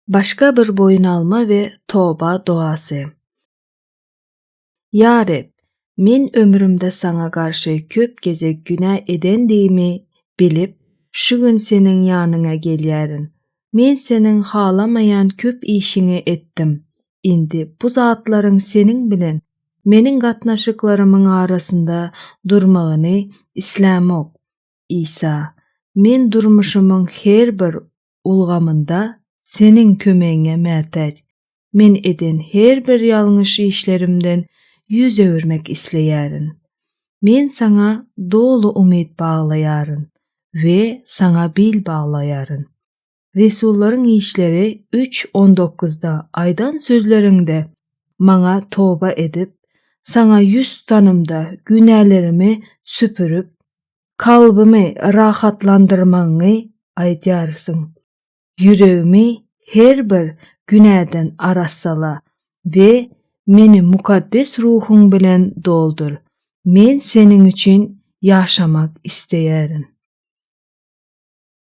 Başga bir boýun alma we toba dogasy. Ýa Reb, men ömrümde Saňa garşy köp gezek günä edendigimi bilip, şu gün Seniň ýanyňa gelýärin. Men Seniň halamaýan köp işiňi etdim. Indi bu zatlaryň Seniň bilen meniň gatnaşyklarymyň arasynda durmagyny islämok. Isa, men durmuşymyň her bir ulgamynda Seniň kömegiňe mätäç. Men eden her bir ýalňyş işlerimden ýüz öwürmek isleýärin. Men Saňa doly umyt baglaýaryn we Saňa bil baglaýaryn. Resullaryň işleri üç, on dokuzda aýdan sözleriňde maňa toba edip, Saňa ýüz tutanymda günälerimi süpürip, kalbymy rahatlandyrmagyňy aýdýarsyň. Ýüregimi her bir günäden arassala we meni Mukaddes Ruhuň bilen doldur. Men Seniň üçin ýaşamak isleýärin.